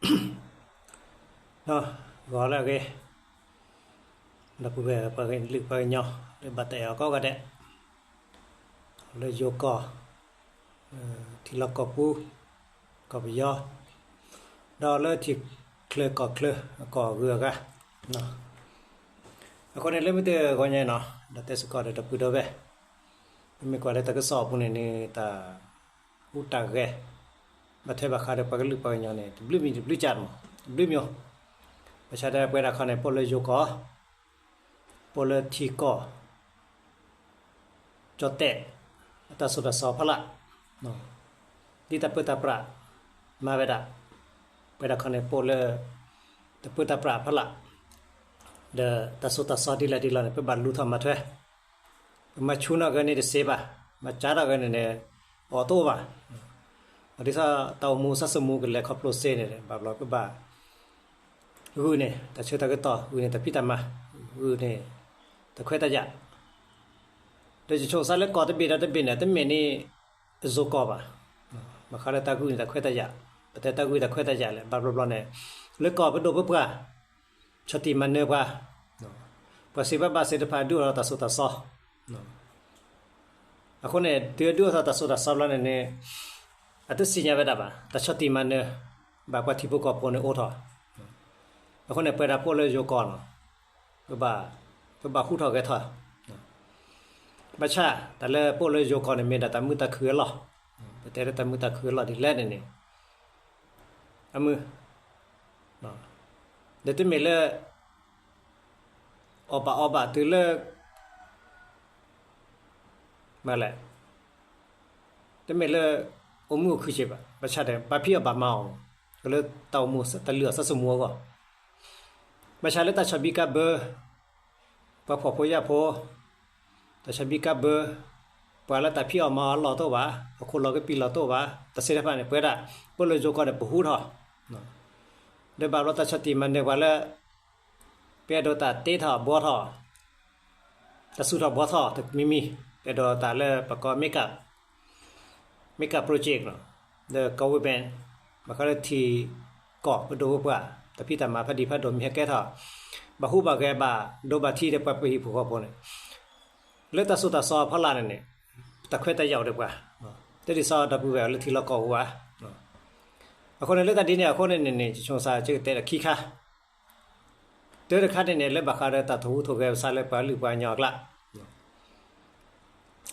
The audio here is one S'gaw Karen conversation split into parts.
ဂီၤလၢအဂ့ၤ, ဒီပုၢ်ဝဲၢ်ပှၤကလုာ်ပှၤကညီ လၢဘၣ်တၢ်အဲၣ်အီၤကိးဂၤဒဲး, လၢယိၤကီၢ်, ထံလီၢ်ကီၢ်ပူၤ, ကီၢ်ပယီၤ, ဒီးလၢထံချၢကီၢ်ချၢ အကီၢ်အဂုၤအဂၤ, အဃိန့ၣ်လၢမုၢ်တဂီၤညါနီၤ ဒီးတဲစ့ၢ်ကီးဒီးဒီပုၢ်ဒီဝဲၢ်, ပမ့ၢ်ကွၢ်လၢတၢ်ကစီၣ်အပူၤန့ၣ်န့ၣ် တၢ်ဟူးတၢ်ဂဲၤ ဘၣ်ထွဲဘၣ်ဃးဒီးပှၤကလုာ်ပှၤကညီန့ၣ် တဘျုးမံၤတဘျုးကၢ်မး တဘျုးမံၤ, ဘၣ်ဆၣ်ဒီးပဝဲဒၣ်ခီန့ၣ် ပအိၣ်လၢယိၤကီၢ်, ပအိၣ်လၢထံကီၢ် ကၠီၣ်တဲၣ် အတၢ်စိတၢ်စီဖီလာ်, ဒ်တၢ်ပၢတၢ်ပြး မၤဝဲဒၣ်, ပဝဲဒၣ်ခီန့ၣ် ပအိၣ်လၢ တၢ်ပၢတၢ်ပြးဖီလာ်, ဒီးတၢ်စိတၢ်စီဒ်လဲၣ်ဒ်လဲၣ်န့ၣ် ပဘၣ်လူၤထီၣ်မၤထွဲ, ပမၤဆူၣ်နီၣ်ဂဲၤန့ၣ်တစ့ဘၣ်, မၤစၢ်ထီၣ်ဂဲၤန့ၣ်န့ၣ် အီၣ်တအိၣ်ဘၣ်, ဒ်သိးတၢ်အိၣ်မူစၢ်စမူကလဲၤခီဖျိစ့န့ၣ် ဘၣ်ဘျီပဘၣ် ဂုာ်န့ၢ် တၢ်ဆၢတၢ်ကတီၢ် ဂုာ်န့ၢ်တၢ်ဖံးတၢ်မၤ, ဂုာ်န့ၢ် တၢ်ခွဲးတၢ်ယာ်, ဒီးယဆိကမိၣ်လၢကီၢ်တဘ့ၣ်ဒီးတဘ့ၣ်န့ၣ် တမ့ၢ်န့ၣ် အစိကီၢ်ဘၣ်, ဘၣ်ဃးလၢတၢ်ဂုာ်န့ၢ်တၢ်ခွဲးတၢ်ယာ်, ပတဲတၢ်ဂုာ်တၢ်ခွဲးတၢ်ယာ်လဲၣ် ဘၣ်ဘျီဘျီန့ၣ် လၢကီၢ်ပဒိၣ်ပပှၢ် ဆီၣ်တံၢ်မၤနၢၤပှၤ, ပှၤစံးဘၣ်ဘၣ်စ့တဖၣ်ဒုးအိၣ်ထီၣ်တၢ်စိတၢ်စီ အဃိန့ၣ် တုၤဒုးအိၣ်ထီၣ်တၢ်စိတၢ်စီဘျီန့ၣ်န့ၣ် အတသ့ၣ်ညါဝဲဒၣ်ဘၣ် တၢ်ဆီၣ်တံၢ်မၤနၢၤ ဘၣ်ပှၤထံဖိကီၢ်ဖိန့ၣ်အိၣ်ထီၣ်, အဃိန့ၣ် ပဝဲဒၣ်ပအိၣ်လၢယိၤကီၢ်နီၤ ပဘၣ်ဟူးထီၣ်ဂဲၤထီၣ်, ဘၣ်ဆၣ် တၢ်လၢပအိၣ်လၢယိၤကီၢ်န့ၣ် မ့ၢ်ဒၣ်တၢ်မုာ်တၢ်ခုၣ်အလီၢ်, ပတဲလၢတၢ်မုာ်တၢ်ခုၣ်အလီၢ်ဒ်လဲၣ်န့ၣ်န့ၣ် အမုာ်, ဒီးတမ့ၢ်လၢ အီၣ်ဘၣ်အီဘၣ်တုၤလၢ မ့ၢ်လဲၣ်, တမ့ၢ်လၢ အိၣ်မုာ်အိၣ်ခုၣ်စ့ၢ်ဘၣ်, ဘၣ်ဆၣ်ဒီး ဘၣ်ဖံးအီၣ်ဘၣ်မၤအီၣ်, လၢတၢ်အိၣ်မူတၢ်လုၢ်အီၣ်စီၤစမူအဂီၢ်, ဘၣ်ဆၣ်လၢတၢ်ဆီၣ်ဘံကါဘၢ ပှၤဖှီၣ်ဖိယာ်ဖိ, တၢ်ဆီၣ်ဘံကါဘၢ ပှၤလၢတၢ်ဖံးအီၣ်မၤအီၣ်အလီၢ်တအိၣ်ဘၣ်, အခိၣ်လီၤကပံာ်လီၤတအိၣ်ဘၣ်, တၢ်သ့ၣ်တဖၣ်န့ၣ် ပဝဲဒၣ် ပအိၣ်လၢယိၤကီၢ်န့ၣ် ပဟူးထီၣ်, ဒီးဘၣ်ဘျီတၢ်ဆီၣ်တံၢ်မၤနၢၤပှၤလၢ ပအဲၣ်ဒိးတၢ်တ့ထီၣ်ဘှီထီၣ်, တၢ်သူၣ်ထီၣ်ဘှီထီၣ်တမံၤမံၤ, ပအဲၣ်ဒိးတၢ်လၢပကိး mega, mega project လီၤ, ဒီး government ဘၣ်ဃးလၢထံ ကီၢ်ပဒိၣ်ပပှၢ်, တၢ်ဖံးတၢ်မၤဖးဒံးဖးဒိၣ်မ့ၢ်ဟဲကဲထီၣ်, ဘၣ်ဟူးဘၣ်ဂဲၤဘၣ်ဒိဘၣ်ထံးဒီးပှၤပဟံၣ်ဖိဃီဖိန့ၣ်, လၢတၢ်စိတၢ်စီဖီလာ်န့ၣ်န့ၣ်, တၢ်ခွဲးတၢ်ယာ်အိၣ်ဒီးပှၤ, တဒ်သိးဒီပုၢ်ဝဲၢ်လၢထံလီၢ်ကီၢ်ပူၤဘၣ်, အဃိန့ၣ်လၢတၢ်ဒ်န့ၣ်အဃိန့ၣ်န့ၣ်န့ၣ် ယဆိကမိၣ်ကတဲဒီးခံခါ တၢ်တခါန့ၣ်န့ၣ် လၢဘၣ်ဃးဒီးတၢ်ထီၣ်ဟူးထီၣ်ဂဲၤပသးလၢပှၤကလုာ်ပှၤကညီအကျါ,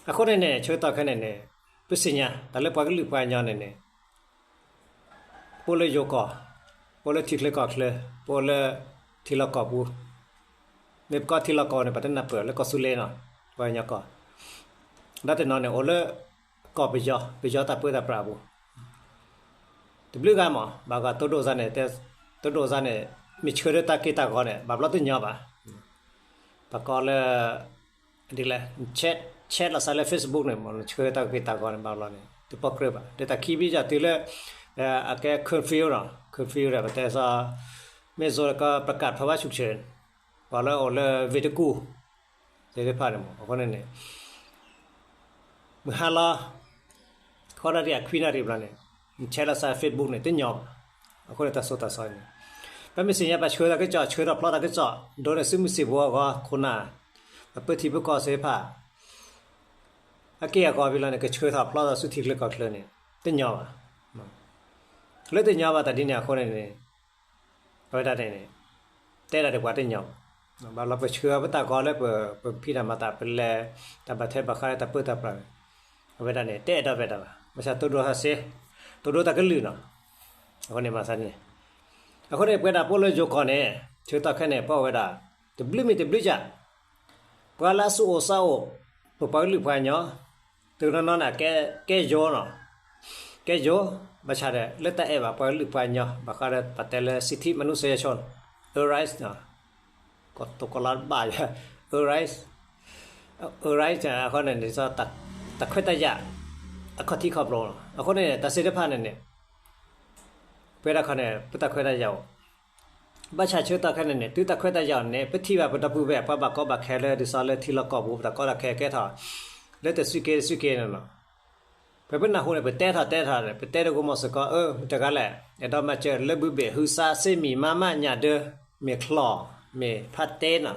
အဃိန့ၣ်န့ၣ် ဆၢကတီၢ်ခဲန့ၣ်န့ၣ် ပသ့ၣ်ညါ တၢ်လၢပှၤကလုာ်ပှၤကညီန့ၣ်န့ၣ် ပအိၣ်လၢယိၤကီၢ်, ပအိၣ်လၢထံချၢကီၢ်ချၢ, ပအိၣ်လၢထံလီၢ်ကီၢ်ပူၤ, မ့ၢ်ပကိးထံလီၢ်ကီၢ်န့ၣ် ပှၤတနၢ်ပၢၢ်လၢကီၢ်သူလ့ၤနီၤ, ပှၤကညီကီၢ်, ဒီးတနီၤန့ၣ် အိၣ်လၢကီၢ်ပယီၤ, ပယီၤတၢ်ပၢတၢ်ပြးအပူၤ တဘျုးဂၤမး, ဘၣ်ဂၤတိဒိၣ်စါန့ၣ်, တိဒိၣ်စါန့ၣ် မ့ၢ်ဆှၢလၢတၢ်က့ၢ်တၢ်ဂီၤန့ၣ် ဘၣ်ဘျီတညီဘၣ်, ပကိးလၢ ဒ်လဲၣ်, chat လီၤစးလၢ Facebook န့ၣ် ဆှၢတၢ်က့ၢ်တၢ်ဂီၤန့ၣ် ဘၣ်ဘျီန့ၣ် တပီၢ်ကြၢးဘၣ်, ဒီးတၢ်ခံဘျီယၤတုၤလၢ အကဲ curfew နီၤ, curfew ဒီး ပတဲစီ မ့ၢ်စီက ประกาศภาวะฉุกเฉิน ပှၤလၢအိၣ်လၢဝ့ၢ်တကူၣ် သ့ၣ်တဖၣ်န့ၣ်မး, အဃိန့ၣ်န့ၣ် မုၢ်ဟါလီၤ ဃိးနၣ်ရံၣ် အခွံနၣ်ရံၣ်ဘျီန့ၣ် ဆဲးလီၤစး Facebook န့ၣ် တညီဘၣ်, အဃိန့ၣ်တၢ်စိတၢ်ကမီၤန့ၣ် ပမ့ၢ်သ့ၣ်ညါဘၣ်ဆှၢတၢ်ကစီၣ် ဆှၢထီၣ်ဖျီတၢ်ကစီၣ် ဒိးန့ၢ်သုးမုၢ်သံၣ်ဘိအဂီၢ် ခိၣ်နၢ် ပပၢထံပကီၢ်သ့ၣ်တဖၣ် အက့ၢ်အဂီၤဘၣ်လီၤန့ၣ် ကဆှၢထီၣ်ဖျီတၢ်ဆူထံချၢကီၢ်ချၢန့ၣ် တညီဘၣ်, လၢတညီဘၣ်တၢ်ဒ်န့ၣ်အဃိန့ၣ်န့ၣ် အဝဲဒၣ်န့ၣ် တဲဒၣ်ဒီးပှၤတညီဘၣ်, ဘၣ်လီၤပဆှၢပတၢ်ဂီၤလၢပဖံးတၢ်မၤတၢ် ပလဲၤတၢ်ဘၣ်ထွဲဘၣ်ဃးလၢတၢ်ပၢတၢ်ပြးန့ၣ် အဝဲဒၣ်န့ၣ် တအဲၣ်ဒိးဝဲဒၣ်ဘၣ်, ဘၣ်ဆၣ်တိဒိၣ်ထီၣ်စ့ တိဒိၣ်တၢ်ကလုၢ်နီၤ, အဃိန့ၣ်မၤသးန့ၣ်, အဃိန့ၣ် ပဝဲဒၣ်ပအိၣ်လၢယိၤကီၢ်န့ၣ် ဆၢကတီၢ်ခဲန့ၣ် ပအိၣ်ဝဲဒၣ် တဘျုးမံၤတဘျုးကၢ် ပှၤလၢအသူၣ်အိၣ်သးအိၣ် ပပှၤကလုာ်ပှၤကညီ တနီၤနီၤန့ၣ် ကဲယိၤနီၤ, ကဲယိၤ, ဘၣ်ဆၣ်ဒီး လၢတၢ်အဲၣ်ဘၣ်ပှၤကလုာ်ပှၤကညီ ဘၣ်ဃးဒီးပတဲလၢ สิทธิมนุษยชน human rights နီၤ, ကီၢ်တိၢ်ကီၢ်လါတဘၣ်ယဲ human rights, human rights အဃိန့ၣ်န့ၣ် တၢ်ခွဲးတၢ်ယာ် အခီၣ်ထံးခီၣ်ဘိလီၤ, အဃိန့ၣ် တၢ်သ့ၣ်တဖၣ်န့ၣ်န့ၣ် ပဝဲဒၣ်ခီန့ၣ် ပတၢ်ခွဲးတၢ်ယာ်အိၣ် ဘၣ်ဆၣ်ဆၢကတီၢ်ခဲန့ၣ်န့ၣ် တုၤတၢ်ခွဲးတၢ်ယာ်အိၣ်န့ၣ် ပထံၣ်ဘၣ်ပဒီပုၢ်ဝဲၢ် ပှၤဘၣ်ကီဘၣ်ခဲလၢ ဒ်သိးလၢထံလီၢ်ကီၢ်ပူၤ ပတၢ်ကီတၢ်ခဲကဲထီၣ် လၢတၢ်စုက့တစုက့န့ၣ်လီၤ. ပပနၢ်ဟူန့ၣ် ပတဲထီၣ်တဲထီၣ်န့ၣ် ပတဲတဂိၢ်မီၤစ့ၢ်ကီး အၢ မတၤတဂၤလဲၣ် အဲၣ်ဒိးမၤစၢၤလၢဘုဘ့ၣ်ဟုသးစ့မံၤမါမးညၣ်ဒၢ မ့ၢ်ချီၣ် မ့ၢ်ဖးတဲနီၤ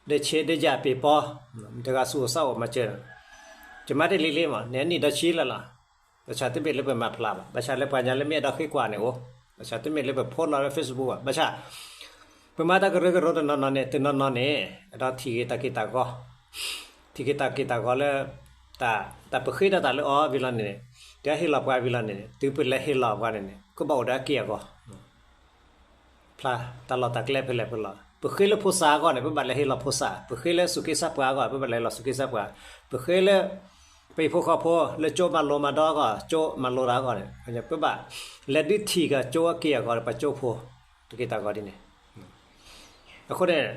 ဒီးဆ့ဒီးယၢ်ပ့ၤပီ မတၤတဂၤသူၣ်အိၣ်သးအိၣ်မၤစၢၤ ယမၤတ့ၢ်လံလံမး န့ၣ်အနံၣ်ဒီးဆံလၢ်လီၤ. ဘၣ်ဆၣ်တမ့ၢ်လၢပမၤဖျါဘၣ်, ဘၣ်ဆၣ်လၢပှၤညါလၢမ့ၢ်အဲၣ်ဒိးဃ့ကွၢ်န့ၣ်အိၣ်, ဘၣ်ဆၣ်တမ့ၢ်လၢပဖိလီၤလၢ Facebook ဘၣ်, ဘၣ်ဆၣ် ပမၤတၢ်ကရၢကရိတနီၤနီၤန့ၣ် တနီၤနီၤန့ၣ် အဲၣ်ဒိးထံၣ်က့ၤတၢ်က့ၤတၢ်ဂီၤ, ထံၣ်က့ၤတၢ်က့ၤတၢ်ဂီၤလၢ တၢ် တၢ်ပဃ့ဒီးတၢ်လၢအီၤဝံၤလီၤန့ၣ်, တၢ်ဟ့ၣ်လီၤပှၤဝံၤလီၤန့ၣ် တုၤပလဲၤဟ့ၣ်လီၤပှၤန့ၣ်န့ၣ် ကဘၣ်အိၣ်ဒီးအက့ၢ်အဂီၤ ဖျါတၢ်လီၢ်တၢ်ကျဲဖဲလဲၣ်ဖဲလဲၣ်, ပဃ့လၢဖိသၣ်အဂီၢ်န့ၣ် ပဘၣ်လဲၤဟ့ၣ်လီၤဖိသၣ်, ပဃ့လၢသူၣ်က့သးပှၢ်အဂီၢ် ပဘၣ်လဲၤဟ့ၣ်လီၤသူၣ်က့သးပှၢ်, ပဃ့လၢ ပဟံၣ်ဖိဃီဖိ လၢကၠိမၤလိမၤဒိးအဂီၢ် ကၠိမၤလိတၢ်အဂီၢ်န့ၣ် ပဘၣ်လဲၤဒုးထံၣ်က့ၤကၠိအက့ၢ်အဂီၤ ပှၤကၠိဖိ တက့ၢ်တၢ်ဂီၤဒ်န့ၣ်, အဃိန့ၣ်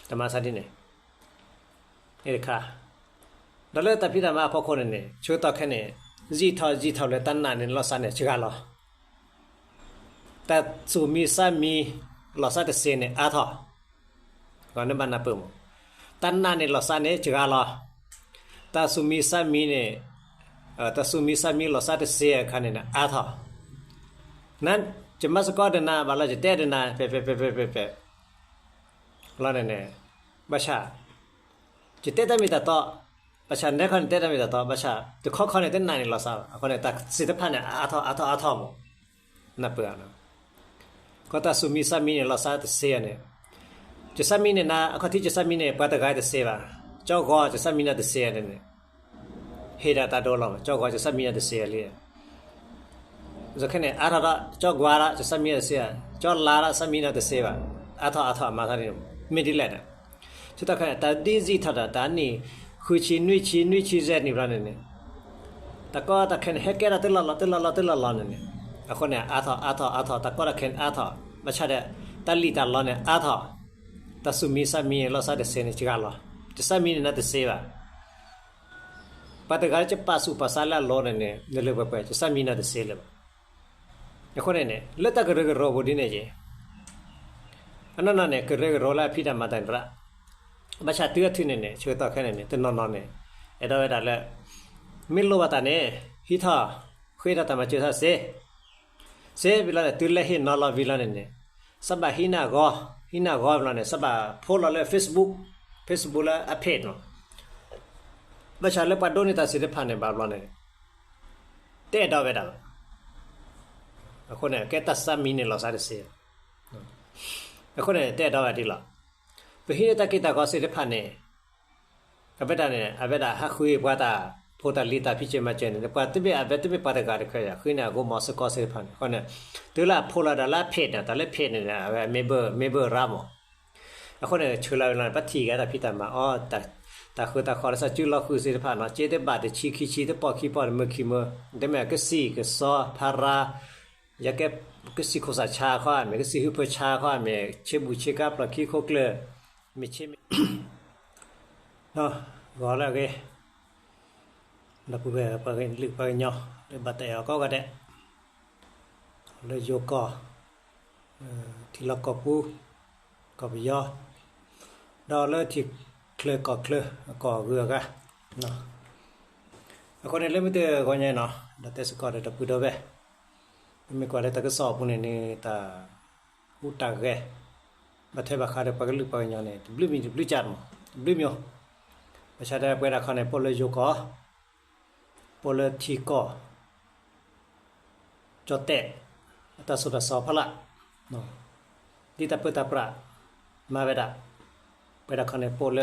တမၤဆါဒ်န့ၣ် တခါ, ဒီးလၢတၢ်ဖံးတၢ်မၤအဖီခိၣ်န့ၣ်န့ၣ် ဆၢကတီၢ်ခဲအံၤန့ၣ် ယံာ်ထီၣ်ယံာ်ထီၣ်လၢတၢ်နာ်န့ၣ်လီၤသးန့ၣ် စှၤလီၤ, တၢ်သူၣ်မံသးမံ လီၤသးတသ့န့ၣ် အါထီၣ်, ဂီၤန့ၣ်ဘၣ်နၢ်ပၢၢ်မး, တၢ်နာ်န့ၣ်လီၤသးန့ၣ် စှၤလီၤ, တၢ်သူၣ်မံသးမံန့ၣ်, တၢ်သူၣ်မံသးမံလီၤသးတသ့အခါန့ၣ်န့ၣ် အါထီၣ်, န ယမၤစ့ၢ်ကီးဒီးနၤ ဘၣ်လီၤယတဲဒီးနၤ ပဲာ်ပဲာ်ပဲာ်ပဲာ်ပဲာ်ပဲာ် လီၤန့ၣ်န့ၣ်, ဘၣ်ဆၣ် ယတဲတၢ်မ့ၢ်တၢ်တီ, ဘၣ်ဆၣ်နဲခီန့ၣ်တဲတၢ်မ့ၢ်တၢ်တီ, ဘၣ်ဆၣ် တခီခီန့ၣ် တနာ်န့ၣ်လီၤသးဘၣ်, အဃိန့ၣ် တၢ်သ့ၣ်တဖၣ်န့ၣ် အါထီၣ်အါထီၣ်အါထီၣ်မး, နၢ်ပၢၢ်ဧါ, ကီတၢ်သူၣ်မံသးမံန့ၣ် လီၤသးတသ့န့ၣ်, ကစၢ်မံန့ၣ်နၤ အခီၣ်ထံးကစၢ်မံန့ၣ် ပှၤတဂၤတသ့ဘၣ်, ကၠီဂီၤကစၢ်မံန့ၣ်တသ့န့ၣ်, ဟ့ၣ်ဒၣ်တၢ်ဒိလီၤ, ကၠီဂီၤကစၢ်မံန့ၣ်တသ့လံ ခဲန့ၣ် အါထီၣ်ဒီး ကၠီဂီၤဒီး ကစၢ်မံန့ၣ်တသ့ဘၣ်, ကၠီလါဒီး ကစၢ်မံန့ၣ်တသ့ဘၣ်, အါထီၣ်အါထီၣ်အမၤသးန့ၣ် မ့ၢ်ဒ်လဲၣ်န့ၣ်, ဆၢကတီၢ်ခဲန့ၣ် တၢ်ဒ်ယံာ်ထီၣ်ဒီး တၢ်နံၣ် ဃုဆံ နွံဆံ နွံဆံယဲၢ်နံၣ်ဘျီန့ၣ်န့ၣ်, တၢ်ကီတၢ်ခဲန့ၣ် ဟဲကဲထီၣ်တလီၢ်လီၢ် တလီၢ်လီၢ် တလီၢ်လီၢ်န့ၣ်န့ၣ်, အဃိန့ၣ် အါထီၣ်အါထီၣ်အါထီၣ် တၢ်ကီတၢ်ခဲန့ၣ်အါထီၣ်, ဘၣ်ဆၣ်ဒီး တၢ်လံၣ်တၢ်လီန့ၣ်အါထီၣ်, တၢ်သူၣ်မံသးမံ လီၤသးတသ့န့ၣ် စှၤလီၤ, ကစၢ်မံန့ၣ်နၤတသ့ဘၣ် ပှၤတဂၤလၢကပာ်သူၣ်ပာ်သးလၢအလီၢ်န့ၣ်န့ၣ် နလၢပှဲၤပှဲၤ ကစၢ်မံနၤတသ့လၢၤဘၣ်. အဃိန့ၣ်န့ၣ် လၢတၢ်ကရၢကရိပူၤဒ်န့ၣ်က့ၤ, အနီၢ်နီၢ်န့ၣ် ကရၢကရိလၢအဖံးတၢ်မၤတၢ်န့ၣ်ရၣ်, ဘၣ်ဆၣ်တုၤအထုးန့ၣ်န့ၣ် ဆၢကတီၢ်ခဲန့ၣ်န့ၣ် တနီၤနီၤန့ၣ် အဲၣ်ဒိးဝဲဒၣ်လၢ မ့ၢ်လိၣ်ဘၣ်တၢ်န့ၣ် ဟံးထီၣ် ဃ့ထီၣ်တၢ်မၤစၢၤထီၣ်စ့ စ့ဝံၤလီၤန့ၣ် တုၤလဲၤဟ့ၣ်နီၤလီၤဝံၤလီၤန့ၣ်န့ၣ် သးဘၣ်ဟံးန့ၢ်အဂီၢ်, ဟံးန့ၢ်အဂီၢ်ဝံၤလီၤန့ၣ် သးဘၣ်ဖိးလီၤလၢ Facebook, Facebook လၢအ page န့ၣ်, ဘၣ်ဆၣ်လၢပှၤဒိးန့ၢ်တၢ်သ့ၣ်တဖၣ်န့ၣ် ဘၣ်ဘျီန့ၣ် တအဲၣ်ဒိးဝဲဒၣ်ဘၣ်. အဃိန့ၣ် ကဲတၢ်သးမံန့ၣ် လီၤသးတသ့. အဃိန့ၣ် တအဲၣ်ဒိးဝဲဒၣ်လီၤ. ပဟံးန့ၢ်တၢ်က့ၢ်တၢ်ဂီၤသ့ၣ်တဖၣ်န့ၣ် အဝဲဒၣ်န့ၣ် အဝဲဒၣ်ဟးဃုအံၤပှၤတၢ်ဖိတၢ်လံၤတၢ်ဖံးစၢၤမၤစၢၤန့ၣ် ပှၤတဘ့ၣ်အဝဲတဘ့ၣ်ပှၤတဂၤတခွဲး ဃုန့ၢ်အဂီၢ်မီၤစ့ၢ်ကီးသ့ၣ်တဖၣ်န့ၣ် အဃိန့ၣ် တုၤလၢအဖိးလီၤဒၣ်လၢအ page န့ၣ် တၢ်လၢ page န့ၣ် အဝဲမ့ၢ်ဘၢ မ့ၢ်ဘၢရါမး အဃိန့ၣ် ဆၢလီၤဝဲလီၤန့ၣ် ပှၤထံၣ်က့ၤတၢ်ဖံးတၢ်မၤအီၤ တၢ်ဃုာ်တၢ်ဃီၤလၢသးစုလီၤဃုာ်သ့ၣ်တဖၣ်န့ၣ် စ့တဘၣ်တဆံခံဆံ တပီၢ်ခံပီၢ် တမုာ်ခံမုာ် တမ့ၢ်ကစံၣ်ကစီဖါရါ ယကဲကစံၣ်ခိၣ်သၣ်ဆါခီ မ့ၢ်ကစံၣ်ဟုဖၢဆါခီ မ့ၢ်ဆ့ဘူၣ်ဆ့ကါပျီၢ်ခံခိၣ်ကျၢၢ် မ့ၢ်ဆ့မ့ၢ် ဂီၤလၢအဂ့ၤ ဒီပုၢ်ဝဲၢ်ပှၤကလုာ်ပှၤကညီ လၢဘၣ်တၢ်အဲၣ်အီၤကိးဂၤဒဲး လၢယိၤကီၢ် ထံလီၢ်ကီၢ်ပူၤ ကီၢ်ပယီၤ ဒီးလၢထံချၢကီၢ်ချၢ အကီၢ်အဂုၤအဂၤ အဃိန့ၣ် လၢမုၢ်တဂီၤညါအံၤနီၤ ဒီးတဲစ့ၢ်ကီးဒီးဒီပုၢ်ဒီဝဲၢ် ပမ့ၢ်ကွၢ်လၢတၢ်ကစီၣ်အပူၤန့ၣ်န့ၣ် တၢ်ဟူးတၢ်ဂဲၤ ဘၣ်ထွဲဘၣ်ဃးဒီးပှၤကလုာ်ပှၤကညီန့ၣ် တဘျုးမံၤတဘျုးကၢ်မး တဘျုးမံၤ ဘၣ်ဆၣ်ဒီးပဝဲဒၣ်ခီန့ၣ် ပအိၣ်လၢယိၤကီၢ် ပအိၣ်လၢထံကီၢ် ကၠီၣ်တဲၣ် အတၢ်သိၣ်တၢ်သီဖီလာ် ဒ်တၢ်ပၢတၢ်ပြး မၤဝဲဒၣ် ပဝဲဒၣ်ခီန့ၣ် ပအိၣ်လၢ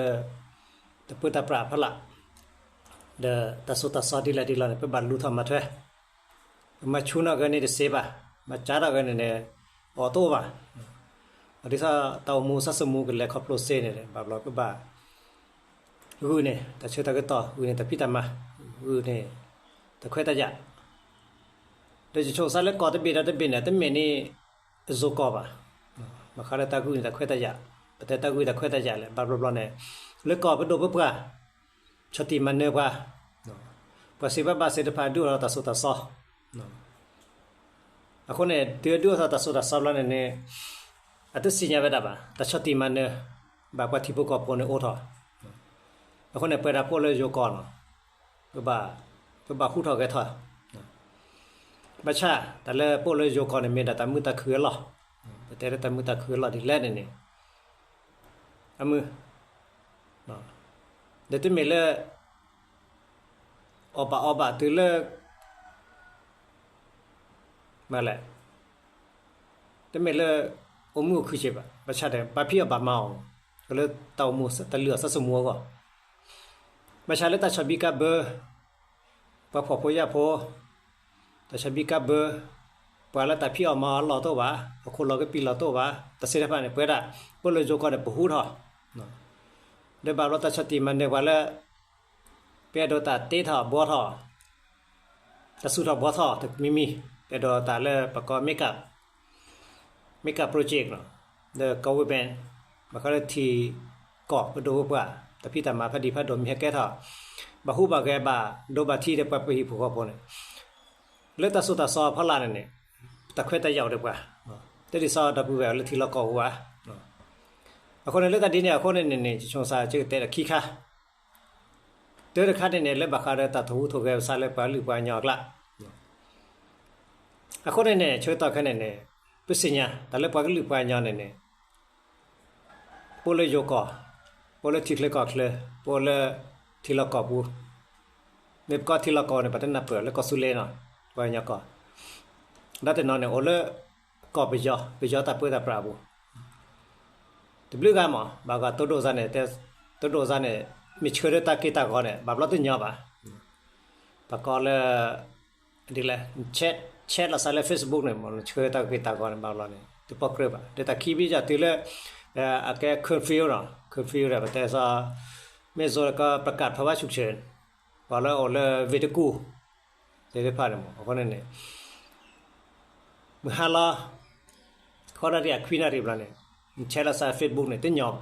တၢ်ပၢတၢ်ပြးဖီလာ် ဒီးတၢ်သိၣ်တၢ်သီဒ်လဲၣ်ဒ်လဲၣ်န့ၣ် ပဘၣ်လူၤထီၣ်မၤထွဲ ပမၤဆူၣ်ထီၣ်ဂ့ၤန့ၣ်တသ့ဘၣ် မၤစၢ်ထီၣ်ဂ့ၤန့ၣ်န့ၣ် အီၣ်တအိၣ်ဘၣ် ဒ်သိးတၢ်အိၣ်မူသးသမူကလဲၤခီဖျိသ့န့ၣ် ဘၣ်ဘျီပဘၣ် ဂုာ်န့ၢ် တၢ်ဆၢတၢ်ကတီၢ် ဂုာ်န့ၢ်တၢ်ဖံးတၢ်မၤ ဂုာ်န့ၢ် တၢ်ခွဲးတၢ်ယာ် ဒီးယဆိကမိၣ်လၢကီၢ်တဘ့ၣ်ဒီးတဘ့ၣ်န့ၣ် တမ့ၢ်န့ၣ် အစိၤကီၢ်ဘၣ် ဘၣ်ဃးလၢတၢ်ဂုာ်န့ၢ်တၢ်ခွဲးတၢ်ယာ် ပတဲတၢ်ဂုာ်တၢ်ခွဲးတၢ်ယာ်လဲၣ် ဘၣ်ဘျီဘျီန့ၣ် လၢကီၢ်ပဒိၣ်ပပှၢ် ဆီၣ်တံၢ်မၤနၢၤပှၤ ပှၤသ့ၣ်ဘၣ်ဘၣ်သ့ၣ်တဖၣ်ဒုးအိၣ်ထီၣ်တၢ်သိၣ်တၢ်သီ အဃိန့ၣ် တုၤဒုးအိၣ်ထီၣ်တၢ်သိၣ်တၢ်သီဘျီန့ၣ်န့ၣ် အတသ့ၣ်ညါဝဲဒၣ်ဘၣ် တၢ်ဆီၣ်တံၢ်မၤနၢၤ ဘၣ်ပှၤထံဖိကီၢ်ဖိန့ၣ်အိၣ်ထီၣ် အဃိန့ၣ် ပဝဲဒၣ်ပအိၣ်လၢယိၤကီၢ်နီၤ ပဘၣ် ပဘၣ်ဟူးထီၣ်ဂဲၤထီၣ်, ဘၣ်ဆၣ် တၢ်လၢပအိၣ်လၢယိၤကီၢ်န့ၣ် မ့ၢ်ဒၣ်တၢ်မုာ်တၢ်ခုၣ်အလီၢ်, ပတဲလၢတၢ်မုာ်တၢ်ခုၣ်အလီၢ်ဒ်လဲၣ်န့ၣ်န့ၣ်, အမုာ်, ဒီးတမ့ၢ်လၢ အီၣ်ဘၣ်အီဘၣ်တုၤလၢ မ့ၢ်လဲၣ်, တမ့ၢ်လၢ အိၣ်မုာ်အိၣ်ခုၣ်က့ဘၣ်, ဘၣ်ဆၣ်ဒီး ဘၣ်ဖံးအီၣ်ဘၣ်မၤအီၣ်, လၢတၢ်အိၣ်မူတၢ်လုၢ်အီၣ်စီၤစုမူအဂီၢ်, ဘၣ်ဆၣ်လၢတၢ်ဆီၣ်ဘံကါဘၢ ပှၤဖှီၣ်ဖိယာ်ဖိ, တၢ်ဆီၣ်ဘံကါဘၢ, ပှၤလၢတၢ်ဖံးအီၣ်မၤအီၣ်အလီၢ်တအိၣ်ဘၣ်, အခိၣ်လီၤကပံာ်လီၢ်တအိၣ်ဘၣ်, တၢ်သ့ၣ်တဖၣ်န့ၣ် ပဝဲဒၣ် ပအိၣ်လၢယိၤကီၢ်န့ၣ် ပဟူးထီၣ်, ဒီးဘၣ်ဘျီတၢ်ဆီၣ်တံၢ်မၤနၢၤပှၤလၢ ပအဲၣ်ဒိးတၢ်တ့ထီၣ်ဘှီထီၣ်, တၢ်သူၣ်ထီၣ်ဘှီထီၣ်တမံၤမံၤ, ပအဲၣ်ဒိးတၢ်လၢပကိး make up, make up project လီၤ, ဒီးကိးဝဲဘဲၣ်, ဘၣ်ဃးလၢထံကီၢ်ပဒိၣ်ပပှၢ်, တၢ်ဖံးတၢ်မၤဖးဒံးဖးဒိၣ်မ့ၢ်ဟဲကဲထီၣ်, ဘၣ်ဟူးဘၣ်ဂဲၤဘၣ်ဒိဘၣ်ထံးဒီးပှၤပဟံၣ်ဖိဃီဖိန့ၣ်, လၢတၢ်သိၣ်တၢ်သီအဖီလာ်န့ၣ်န့ၣ်, တၢ်ခွဲးတၢ်ယာ်အိၣ်ဒီးပှၤ, တဒ်သိးဒီပုၢ်ဝဲၢ်လၢထံလီၢ်ကီၢ်ပူၤဘၣ်. အဃိန့ၣ် လၢတၢ်ဒ်န့ၣ်အဃိန့ၣ်န့ၣ်န့ၣ် ဆိကမိၣ်ဆၢကတဲဒီးခံခါ, တၢတခါန့ၣ်န့ၣ် လၢဘၣ်ဃးဒီးတၢ်ထီၣ်ဟူးထီၣ်ဂဲၤပသးလၢပှၤကလုာ်ပှၤကညီအကျါ, အဃိန့ၣ်န့ၣ် ဆၢကတီၢ်ခဲအံၤန့ၣ်န့ၣ် ပသ့ၣ်ညါ တၢ်လၢပှၤကလုာ်ပှၤကညီန့ၣ်န့ၣ် ပအိၣ်လၢယိၤကီၢ်, ပအိၣ်လၢထံချၢကီၢ်ချၢ, ပအိၣ်လၢထံလီၢ်ကီၢ်ပူၤ, မ့ၢ်ပကိးထံလီၢ်ကီၢ်န့ၣ် ပတနၢ်ပၢၢ်လၢကီၢ်သူလ့ၤနီၤ, ပှၤကညီကီၢ်, ဒီးတနီၤန့ၣ် အိၣ်လၢကီၢ်ပယီၤ, ပယီၤတၢ်ပၢတၢ်ပြးအပူၤ တဘျုးဂၤမး, ဘၣ်ဂၤတိဒိၣ်စါန့ၣ်, တိဒိၣ်စါန့ၣ် မ့ၢ်ဆှၢလၢတၢ်က့ၢ်တၢ်ဂီၤန့ၣ် ဘၣ်ဘျီတညီဘၣ်, ပကိးလၢ ဒ်လဲၣ်, chat လီၤစးလၢ Facebook န့ၣ် မ့ၢ်ဆှၢတၢ်က့ၢ်တၢ်ဂီၤန့ၣ် ဘၣ်ဘျီန့ၣ် တပိာ်ကြၢးဘၣ်, ဒီးတၢ်ခံဘ့ၣ်ယၤတုၤလၢ အကဲ curfew နီၤ, curfew ဒီး ပတဲစီ မ့ၢ်စိၤက ပကးဖျိဘၣ်ဆူၣ်ဆၢ, ပှၤလၢအိၣ်လၢ ဝ့ၢ်တကူၣ် သ့ၣ်တဖၣ်န့ၣ်မး, အဃိန့ၣ်န့ၣ် မုၢ်ဟါလီၤ ဃိးနၣ်ရံၣ် ခွံနၣ်ရံၣ်ဘျီန့ၣ် ဆဲးလီၤစး Facebook န့ၣ် တညီဘၣ်,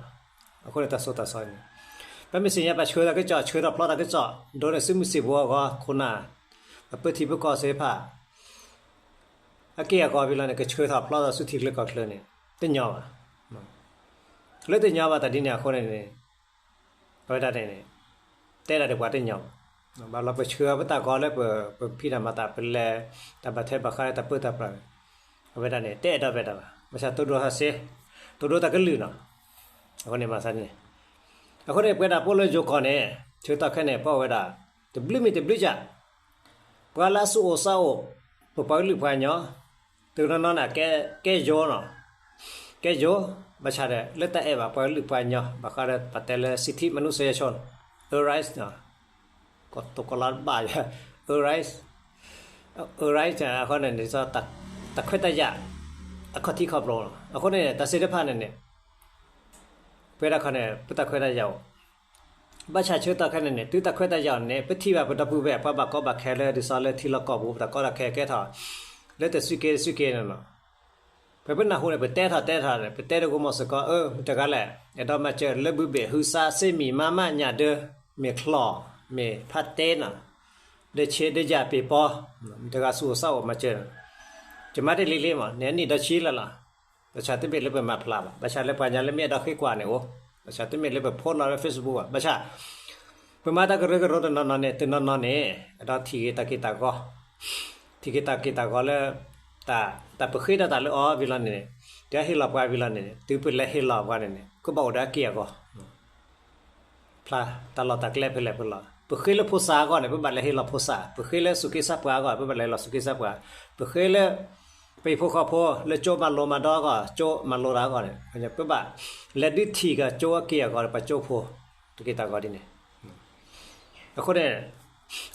အဃိန့ၣ်တၢ်သိၣ်တၢ်သီန့ၣ် ပမ့ၢ်သ့ၣ်ညါ ပဆှၢတၢ်ကစီၣ် ဆှၢထီၣ်ဖျီတၢ်ကစီၣ် ဒိးန့ၢ်စုမုၢ်သံၣ်ဘိအဂီၢ် ခိၣ်နၢ် ပပၢထံပကီၢ်သ့ၣ်တဖၣ် အက့ၢ်အဂီၤဘၣ်လီၤန့ၣ် ကဆှၢထီၣ်ဖျီတၢ်ဆူထံချၢကီၢ်ချၢန့ၣ် တညီဘၣ်, လၢတညီဘၣ်တၢ်ဒ်န့ၣ်အဃိန့ၣ်န့ၣ် အဝဲဒၣ်န့ၣ်န့ၣ် တဲဒၣ်ဒီးပှၤတညီဘၣ်, ဘၣ်လီၤပဆှၢပတၢ်ဂီၤလၢပဖံးတၢ်မၤတၢ် ပလဲၤတၢ်ဘၣ်ထွဲဘၣ်ဃးလၢတၢ်ပၢတၢ်ပြးန့ၣ် အဝဲဒၣ်န့ၣ် တအဲၣ်ဒိးဝဲဒၣ်ဘၣ်, ဘၣ်ဆၣ်တိဒိၣ်ဟးစ့, တိဒိၣ်တၢ်ကလုၢ်နီၤ, အဃိန့ၣ်မၤသးန့ၣ်, အဃိန့ၣ် ပဝဲဒၣ်ပအိၣ်လၢယိၤကီၢ်န့ၣ် ဆၢကတီၢ်ခဲအံၤန့ၣ် ပအိၣ်ဝဲဒၣ် တဘျုးမံၤတဘျုးယၤ ပှၤလၢအသူၣ်အိၣ်သးအိၣ် ပပှၤကလုာ်ပှၤကညီ တနီၤနီၤန့ၣ် ကဲယိၤနီၤ, ကဲယိၤ, ဘၣ်ဆၣ်ဒီး လၢတၢ်အဲၣ်ဘၣ်ပှၤကလုာ်ပှၤကညီ ဘၣ်ဃးဒီးပတဲလၢ စံၣ်ထံမနုၤစယၤဆိ အၢရၢၣ်, ကတိၤကလီတဘၣ်, အၢရၢၣ်, အၢရၢၣ်န့ၣ် အဃိန့ၣ် တၢ်ခွဲးတၢ်ယာ် အခီၣ်ထံးခီၣ်ဘိလီၤ, အဃိန့ၣ် တၢ်သ့ၣ်တဖၣ်န့ၣ်န့ၣ် ပဝဲဒၣ်ခီန့ၣ် ပတၢ်ခွဲးတၢ်ယာ်အိၣ် ဘၣ်ဆၣ်ဆၢကတီၢ်ခဲအံၤန့ၣ်န့ၣ် တုၤတၢ်ခွဲးတၢ်ယာ်န့ၣ် ပထံၣ်ဘၣ်ပဒီပုၢ်ဝဲၢ် ပှၤဘၣ်ကီဘၣ်ခဲလၢ ဒ်သိးလၢထံလီၢ်ကီၢ်ပူၤ ပတၢ်ကီတၢ်ခဲကဲထီၣ် လၢတစုက့တစုက့န့ၣ်လီၤ. ပပနၢ်ဟူန့ၣ် ပတဲထီၣ်တဲထီၣ်န့ၣ် ပတဲတကိးမီၤစ့ၢ်ကီး အၢ မတၤတဂၤလဲၣ် အဲၣ်ဒိးမၤစၢၤလၢဘုဘ့ၣ်ဟုသး စ့မံၤမါမးညၣ်ဒၢ မ့ၢ်ချီၣ် မ့ၢ်ဖးတဲနီၤ ဒီးဆ့ဒီးယၣ်ပ့ၤပီ မတၤတဂၤသူၣ်အိၣ်သးအိၣ်မၤစၢၤ ယမၤတ့ၢ်လံလံမး န့ၣ်အနံၣ်ဒီးဆံလၢ်လီၤ. ဘၣ်ဆၣ်တမ့ၢ်လၢပမၤဖျါဘၣ်, ဘၣ်ဆၣ်လၢပှၤကညီလၢမ့ၢ်အဲၣ်ဒိးဃ့ကွၢ်န့ၣ်အိၣ်, ဘၣ်ဆၣ်တမ့ၢ်လၢပဖိးလီၤလၢ Facebook ဘၣ်, ဘၣ်ဆၣ် ပမၤတၢ်ကရၢကရိတနီၤနီၤန့ၣ် တနီၤနီၤန့ၣ် အဲၣ်ဒိးထံၣ်က့ၤတၢ်က့ၢ်တၢ်ဂီၤ, ထံၣ်က့ၤတၢ်က့ၢ်တၢ်ဂီၤလၢ တၢ် တၢ်ပဃ့ဒီးတၢ်လၢအီၤဝံၤလီၤန့ၣ်, တၢ်ဟ့ၣ်လီၤပှၤဝံၤလီၤန့ၣ်, တုၤပလဲၤဟ့ၣ်လီၤပှၤန့ၣ်န့ၣ် ကဘၣ်အိၣ်ဒီးအက့ၢ်အဂီၤ ဖျါတၢ်လီၢ်တၢ်ကျဲဖဲလဲၣ်ဖဲလဲၣ်, ပဃ့လၢဖိသၣ်အဂီၢ်န့ၣ် ပဘၣ်လဲၤဟ့ၣ်လီၤဖိသၣ်, ပဃ့လၢသူၣ်က့သးပှၢ်အဂီၢ် ပဘၣ်လဲၤဟ့ၣ်လီၤသူၣ်က့သးပှၢ်, ပဃ့လၢ ပဟံၣ်ဖိဃီဖိ လၢကၠိမၤလိမၤဒိးအဂီၢ် ကၠိမၤလိတၢ်အဂီၢ်န့ၣ် ပဘၣ်လဲၤဒုးထံၣ်ကၠိအက့ၢ်အဂီၤဒီးပှၤကၠိဖိ တၢ်က့ၢ်တၢ်ဂီၤဒ်န့ၣ်, အဃိန့ၣ်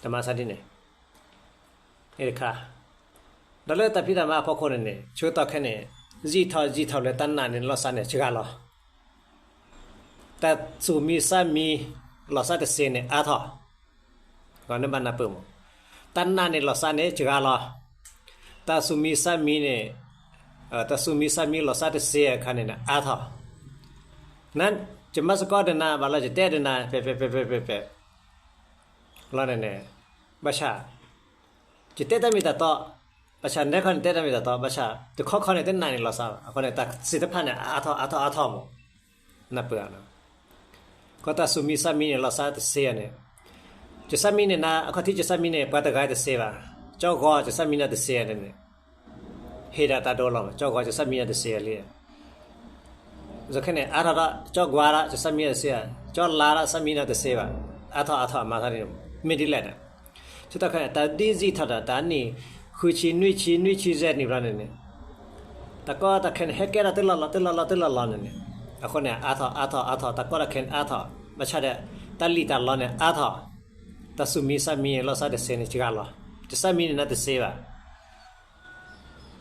တၢ်မၤသးဒ်န့ၣ် တခါ, ဒီးလၢတၢ်ဖံးတၢ်မၤအဖီခိၣ်န့ၣ်န့ၣ် ဆၢကတီၢ်ခဲအံၤန့ၣ် ယံာ်ထီၣ်ယံာ်ထီၣ်လၢတၢ်နာ်န့ၣ်လီၤစၢ်န့ၣ် စှၤလီၤ. တၢ်သူၣ်မံသးမံ လီၤစၢ်တသ့န့ၣ် အါထီၣ်, နဘၣ်နၢ်ပၢၢ်မး, တၢ်နာ်န့ၣ်လီၤစၢ်န့ၣ် စှၤလီၤ. တၢ်သူၣ်မံသးမံန့ၣ်, တၢ်သူၣ်မံသးမံလီၤစၢ်တသ့အခါန့ၣ် အါထီၣ်. ယမၤစ့ၢ်ကီးဒီးနၤ ဘၣ်လီၤယတဲဒီးနၤ ပဲာ်ပဲာ်ပဲာ်ပဲာ်ပဲာ်ပဲာ် လီၤန့ၣ်န့ၣ်, ဘၣ်ဆၣ် ယတဲတၢ်မ့ၢ်တၢ်တီ, ဘၣ်ဆၣ်နဲခီန့ၣ်တဲတၢ်မ့ၢ်တၢ်တီ, ဘၣ်ဆၣ် တခီခီန့ၣ် တနာ်န့ၣ်လီၤစၢ်ဘၣ်. အဃိန့ၣ် တၢ်သ့ၣ်တဖၣ်န့ၣ် အါထီၣ်အါထီၣ်အါထီၣ်မး, နၢ်ပၢၢ်ဧါ. ကီးတၢ်သူၣ်မံသးမံန့ၣ် လီၤစၢ်တသ့န့ၣ်, ကစၢ်မံန့ၣ်နၤ အခီၣ်ထံးကစၢ်မံန့ၣ် ပှၤတဂၤတစ့ဘၣ်. ကၠီဂီၤကစၢ်မံနၤတစ့န့ၣ် ဟ့ၣ်ဒၣ်တၢ်ဒိလီၤ. ကၠီဂီၤကစၢ်မံနၤတစ့လံ. ခဲန့ၣ် အါထီၣ်ဒီး ကၠီကွၢ်ဒီး ကစၢ်မံနၤတစ့ဘၣ်, ကၠီလါဒီး ကစၢ်မံနၤတစ့ဘၣ်. အါထီၣ်အါထီၣ်အမၤထီၣ်န့ၣ် မ့ၢ်ဒ်လဲၣ်ဒီး ဆၢကတီၢ်ခဲန့ၣ် တၢ်ဒ်စံးထီၣ်ဒီး တၢ်နံၣ် ဃုဆံ နွံဆံ နွံဆံ ယဲၢ်နံၣ်ဘျီန့ၣ်န့ၣ် တၢ်ကီတၢ်ခဲန့ၣ် ဟဲကဲထီၣ်တလီၢ်လီၢ် တလီၢ်လီၢ် တလီၢ်လီၢ်န့ၣ်န့ၣ်. အဃိန့ၣ် အါထီၣ်အါထီၣ်အါထီၣ် တၢ်ကီတၢ်ခဲန့ၣ်အါထီၣ်, ဘၣ်ဆၣ်ဒီး တၢ်လံၣ်တၢ်လီန့ၣ်အါထီၣ်, တၢ်သူၣ်မံသးမံလီၤစၢ်တစ့န့ၣ် ကဂၤလီၤ. ကစၢ်မံန့ၣ်နၤတစ့ဘၣ်.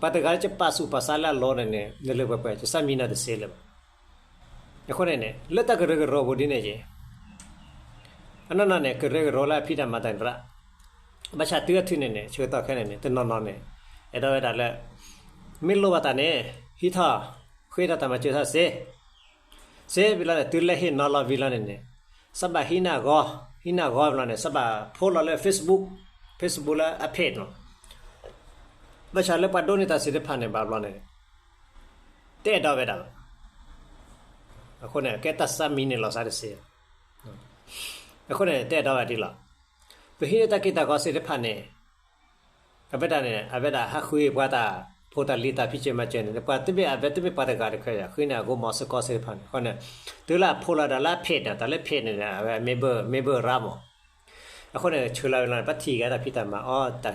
ပှၤတဂၤလၢကပာ်ဆူၣ်ပာ်စးလၢအလီၢ်န့ၣ်န့ၣ် နလၢပှဲၤပှဲၤ ကစၢ်မံနၤတစ့လၢၤဘၣ်. အဃိန့ၣ်န့ၣ် လၢတၢ်ကရၢကရိပူၤဒ်န့ၣ်က့ၤ အနီၢ်နီၢ်န့ၣ် ကရၢကရိလၢအဖံးတၢ်မၤတၢ်န့ၣ်ရၣ်, ဘၣ်ဆၣ်တုၤအထုးန့ၣ်န့ၣ် ဆၢကတီၢ်ခဲန့ၣ်န့ၣ် တနီၤနီၤန့ၣ် အဲၣ်ဒိးဝဲဒၣ်လၢ မ့ၢ်လိၣ်ဘၣ်တၢ်န့ၣ် ဟံးထီၣ် ဃ့ထီၣ်တၢ်မၤစၢၤထီၣ်စ့ စ့ဝံၤလီၤန့ၣ် တုၤလၢဟ့ၣ်နီၤလီၤဝံၤလီၤန့ၣ်န့ၣ် စးဘၣ်ဟံးန့ၢ်အဂီၢ်, ဟံးန့ၢ်အဂီၢ်ဝံၤလီၤန့ၣ် စးဘၣ်ဖိလီၤလၢ Facebook, Facebook လၢအ page န့ၣ်, ဘၣ်ဆၣ်လၢပှၤဒိးန့ၢ်တၢ်သ့ၣ်တဖၣ်န့ၣ် ဘၣ်ဘျီန့ၣ် တအဲၣ်ဒိးဝဲဒၣ်ဘၣ်. အဃိန့ၣ် ကဲတၢ်ကစၢ်မံန့ၣ်လီၤစၢ်တစ့ အဃိန့ၣ် တအဲၣ်ဒိးဝဲဒ်လီၤ. ပဟံးန့ၢ်တၢ်က့ၢ်တၢ်ဂီၤသ့ၣ်တဖၣ်န့ၣ် အဝဲဒၣ်န့ၣ် အဝဲဒၣ်ဟးဃုအံၤပှၤတၢ်ဖိတၢ်လံၤတၢ်ဖံးစၢၤမၤစၢၤန့ၣ် ပှၤတမ့ၢ်အဝဲတမ့ၢ်ပှၤတဂၤတခါယၤ ဃုန့ၢ်အဂီၢ်မီၤစ့ၢ်ကီးသ့ၣ်တဖၣ်န့ၣ် အဃိန့ၣ် တုၤလၢအဖိလီၤဒီးလၢအ page န့ၣ် တၢ်လၢ page န့ၣ် အဝဲမ့ၢ်ဘၢၣ် မ့ၢ်ဘၢၣ်ရၣ်မး အဃိန့ၣ် ဆှၢလီၤဝဲလီၤန့ၣ် ပထံၣ်က့ၤတၢ်ဖံးတၢ်မၤအီၤ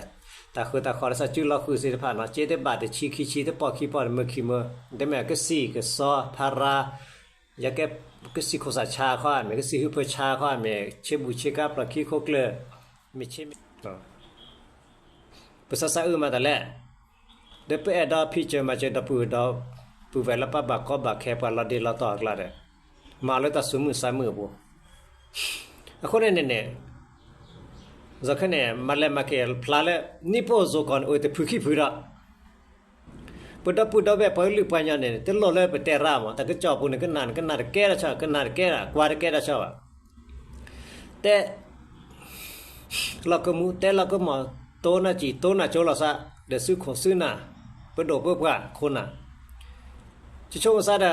တၢ်ဃုတၢ်ဃီၤလၢစးစုလီၤဃုာ်သ့ၣ်တဖၣ်န့ၣ် က့တဘၣ်တဆံခံဆံ တပီၢ်ခံပီၢ် တမုၢ်ခံမုၢ် တမ့ၢ်ကစံၣ်ကစီဖးရါ ယကဲ ကစံၣ်ခိၣ်စးဆါခီ မ့ၢ်ကစံၣ်ဟုဖၢဆါခီ မ့ၢ်ဆ့ဘူးဆ့ကါပျီၢ်ခံခိၣ်ကျၢၢ် မ့ၢ်ဆ့ ပစးစးအုၣ်မးတၢ်လဲၣ်, ဒီးပအဲၣ်ဒိးဖံးစၢၤမၤစၢၤဒီပုၢ်ဒီပုၢ်ဝဲၢ်လၢပဘၣ်ကီဘၣ်ခဲပှၤလီၤဒ့လီၤတီၢ်အကျါဒီး မၤလၢတၢ်သူၣ်မုာ်သးမုာ်အပူၤ, အဃိန့ၣ်န့ၣ်န့ၣ် ကီခဲန့ၣ် မၤလဲၤမၤက့ၤဖျါလၢ နံၣ်ပအိၣ်စိၤကီးန့ၣ် အိၣ်တဖုခံဖုဒီး ပဒီပုၢ်ဒီဝဲၢ်ပှၤကလုာ်ပှၤကညီန့ၣ် တလိၣ်လၢပတဲရၣ်မး တၢ်ကစီၣ်ပူၤန့ၣ် ကနၣ်န့ၣ် ကနၣ်တကဲထီၣ်ဆၣ် ကနၣ်တကဲထီၣ် ကွၢ်တကဲထီၣ်ဆၣ်ဘၣ်, တဲ လီၤကမူ တဲလီၤကမီၤ တိၢ်နၢ်စံၣ် တိၢ်နၢ်ကၠိလီၤသး ဒီးစုခိၣ်စုနၢ် ပဒိၣ်ပပှၢ်ခိၣ်နၢ်, ဆိဆိကမိၣ်သးဒီး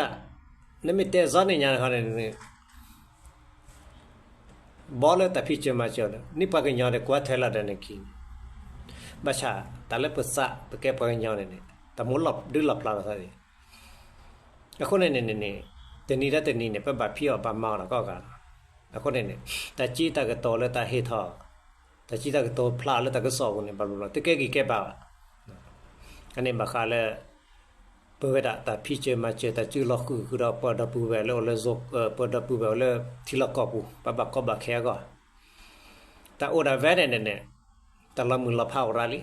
နမ့ၢ်တဲစီန့ၣ်ညါတခီန့ၣ် ဘီလၢတၢ်ဖံးစၢၤမၤစၢၤန့ၣ် နံၣ်ပှၤကညီဒီးကွၢ်ထွဲလီၤဒီးန့ၣ်ခံန့ၣ်, ဘၣ်ဆၣ်တၢ်လၢပသးပကဲပှၤကညီန့ၣ်န့ၣ် တၢ်မိၣ်လီၤဒုလီၤပျၢ်လီၤသးန့ၣ်, အဃိန့ၣ်န့ၣ်န့ၣ် တနံၤဒီးတနံၤန့ၣ် ပဘၣ်ဖံးအီၣ်ဘၣ်မၤအီၣ်ဒီးကီၢ်ဂၤလီၤ. အဃိန့ၣ်န့ၣ် တၢ်စံးတၢ်ကတိၤလၢတၢ်ဟ့ၣ်ထီၣ် တၢ်စံးတၢ်ကတိၤဖျါလၢတၢ်ကစီၣ်ပူၤန့ၣ် ဘၣ်ဘျီဘျီ တကဲဂံၢ်ကဲဘါဘၣ်. အန့ၣ်ဘၣ်ဃးလၢ ပဝဲဒၣ်တၢ်ဖံးစၢၤမၤစၢၤ တၢ်စုလီၤဃုာ်ဃုာ်ဒီးပှၤဒီပုၢ်ဝဲၢ်လၢအိၣ်လၢ ပှၤဒီပုၢ်ဝဲၢ်အိၣ်လၢထံလီၢ်ကီၢ်ပူၤ ပဘၣ်ကီဘၣ်ခဲအဂီၢ်, တၢ်အိၣ်ဒၣ်ဝဲန့ၣ်န့ၣ်န့ၣ် တၢ်လီၤမုၢ်လီၤဖးအိၣ်ရၣ်လံ,